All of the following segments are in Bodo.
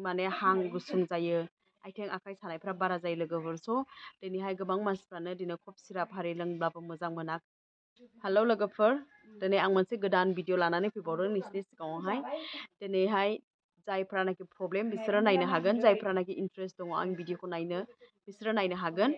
माने हां गुसुं जायो आथिं आखाइ सानायफ्रा बारा जायो लोगोफोर स' दिनैहाय गोबां मानसिफ्रानो दिनै कफ सिराप हारि लोंब्लाबो मोजां मोना हेलौ लोगोफोर दिनै आं मोनसे गोदान भिडिअ लानानै फैबावदों नोंसिनि सिगाङावहाय दिनैहाय जायफ्रानाखि प्रब्लेम बिसोरो नायनो हागोन जायफ्रानाखि इन्ट्रेस्ट दङ आं भिडिअखौ नायनो बिसोरो नायनो हागोन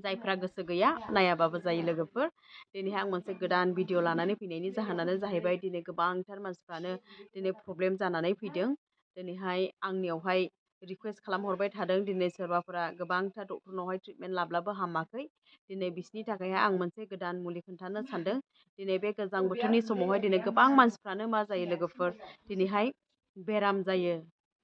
जायफ्रा गोसो गैया नायाबाबो जायो लोगोफोर दिनैहाय आं मोनसे गोदान भिडिअ लानानै फैनायनि जाहोनानो जाहैबाय दिनै गोबांथार मानसिफ्रानो दिनै प्रब्लेम जानानै फैदों दिनैहाय आंनियावहाय रिक्वेस्ट खालामहरबाय थादों दिनै सोरबाफोरा गोबांथार डक्टरनावहाय ट्रिटमेन्ट लाब्लाबो हामाखै दिनै बिसोरनि थाखायहाय आं मोनसे गोदान मुलि खोन्थानो सानदों दिनै बे गोजां बोथोरनि समावहाय दिनै गोबां मानसिफ्रानो मा जायो लोगोफोर दिनैहाय बेराम जायो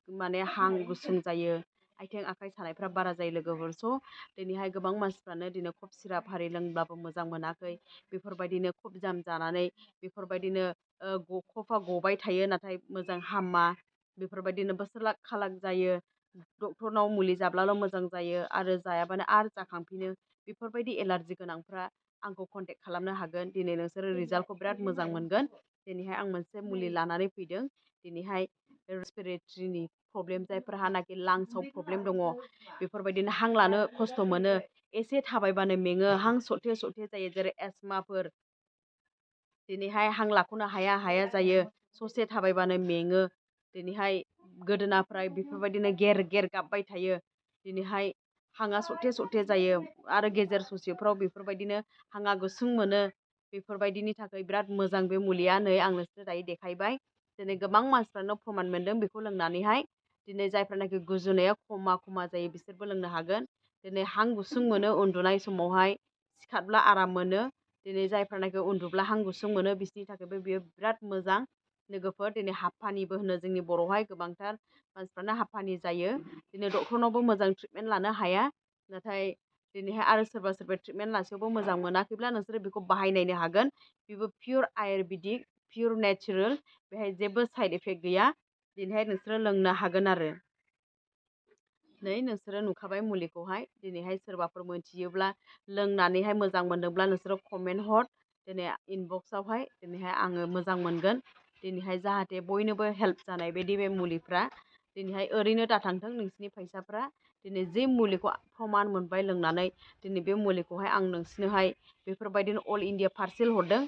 माने हां गुसुं जायो आथिं आखाइ सानायफ्रा बारा जायो लोगोफोर स' दिनैहाय गोबां मानसिफ्रानो दिनै कफ सिराप हारि लोंब्लाबो मोजां मोनाखै बेफोरबायदिनो कफ जाम जानानै बेफोरबायदिनो कफा गबाय थायो नाथाय मोजां हामा बेफोरबायदिनो बोसोर खालाक जायो डक्टरनाव मुलि जाब्लाल' मोजां जायो आरो जायाबानो आरो जाखांफिनो बेफोरबायदि एलार्जि गोनांफ्रा आंखौ कन्टेक्ट खालामनो हागोन दिनै नोंसोरो रिजाल्टखौ बिराद मोजां मोनगोन दिनैहाय आं मोनसे मुलि लानानै फैदों दिनैहाय रेसपिरेटरिनि प्रब्लेम जायफोरहानाखि लांसआव प्रब्लेम दङ बेफोरबायदिनो हां लानो खस्थ' मोनो एसे थाबायबानो मेङो हां सरथे सरथे जायो जेरै एस्माफोर दिनैहाय हां लाख'नो हाया जायो ससे थाबायबानो मेङो दिनैहाय गोदोनाफ्रा बेफोरबायदिनो गेर गेर गाबबाय थायो दिनैहाय हाङा सरथे सरथे जायो आरो गेजेर ससेफ्राव बेफोरबायदिनो हाङा गुसुं मोनो बेफोरबायदिनि थाखाय बिराद मोजां बे मुलिया नै आं नोंसोरनो दायो देखायबाय दिनै गोबां मानसिफ्रानो प्रमान मोनदों बेखौ लोंनानैहाय दिनै जायफ्रानाखि गुजुनाया खमा जायो बिसोरबो लोंनो हागोन दिनै हां गुसुं मोनो उन्दुनाय समावहाय सिखारब्ला आराम मोनो दिनै जायफ्रानाखि उन्दुब्ला हां गुसुं मोनो बिसोरनि थाखायबो बियो बिराद मोजां लोगोफोर दिनै हापानिबो होनो जोंनि बर'आवहाय गोबांथार मानसिफ्रानो हापानि जायो दिनै डक्टरनावबो मोजां ट्रिटमेन्ट लानो हाया नाथाय दिनैहाय आरो सोरबा ट्रिटमेन्ट लासेयावबो मोजां मोनाखैब्ला नोंसोरो बेखौ बाहायनायनो हागोन बेबो पियर आयुर्वेदिक पियर नेचारेल बेहाय जेबो साइड इफेक्ट गैया दिनैहाय नोंसोरो लोंनो हागोन आरो नै नोंसोरो नुखाबाय मुलिखौहाय दिनैहाय सोरबाफोर मोनथियोब्ला लोंनानैहाय मोजां मोनदोंब्ला नोंसोरो कमेन्ट हर दिनै इनबक्सआवहाय दिनैहाय आङो मोजां मोनगोन दिनैहाय जाहाथे बयनोबो हेल्प जानाय बायदि बे मुलिफ्रा दिनैहाय ओरैनो दाथांथों नोंसिनि फैसाफ्रा दिनै जे मुलिखौ प्रमान मोनबाय लोंनानै दिनै बे मुलिखौहाय आं नोंसिनोहाय बेफोरबायदिनो अल इण्डिया पार्सेल हरदों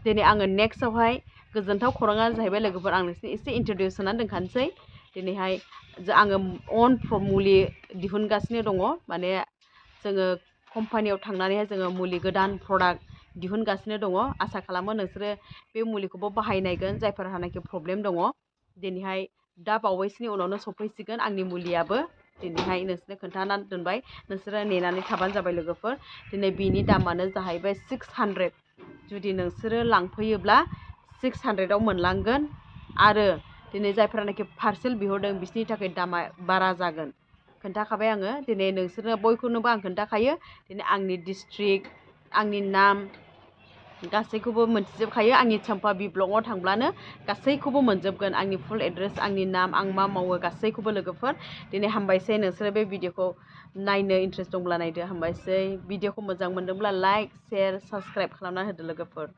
दिनै आङो नेक्स्टआवहाय गोजोनथाव खौराङा जाहैबाय लोगोफोर आं नोंसिनो एसे इन्ट्रडिउस होनानै दोनखानोसै दिनैहाय आङो मुलि दिहुनगासिनो दङ माने जोङो कम्पानियाव थांनानैहाय जोङो मुलि गोदान प्रडाक्ट दिहुनगासिनो दङ आसा खालामो नोंसोरो बे मुलिखौबो बाहायनायगोन जायफोरहानाखि प्रब्लेम दङ दिनैहाय दा बावैसोनि उनावनो सफैसिगोन आंनि मुलियाबो दिनैहाय नोंसोरनो खोन्थानानै दोनबाय नोंसोरो नेनानै थाबानो जाबाय लोगोफोर दिनै बिनि दामानो जाहैबाय 600 जुदि नोंसोरो लांफैयोब्ला 600आव मोनलांगोन आरो दिनै जायफोरानाखि पार्सेल बिहरदों बिसोरनि थाखाय दामा बारा जागोन खोन्थाखाबाय आङो दिनै नोंसोरनो बयखौनोबो आं खोन्थाखायो दिनै आंनि डिस्ट्रिक्ट आंनि नाम गासैखौबो मोनथिजोबखायो आंनि चम्पा बि ब्लगआव थांब्लानो गासैखौबो मोनजोबगोन आंनि फुल एड्रेस आंनि नाम आं मा मावो गासैखौबो लोगोफोर दिनै हामबायसै नोंसोरो बे भिडिअखौ नायनो इन्ट्रेस्ट दंब्ला नायदो हामबायसै भिडिअखौ मोजां मोनदोंब्ला लाइक शेयार साबस्क्राइब खालामना होदो लोगोफोर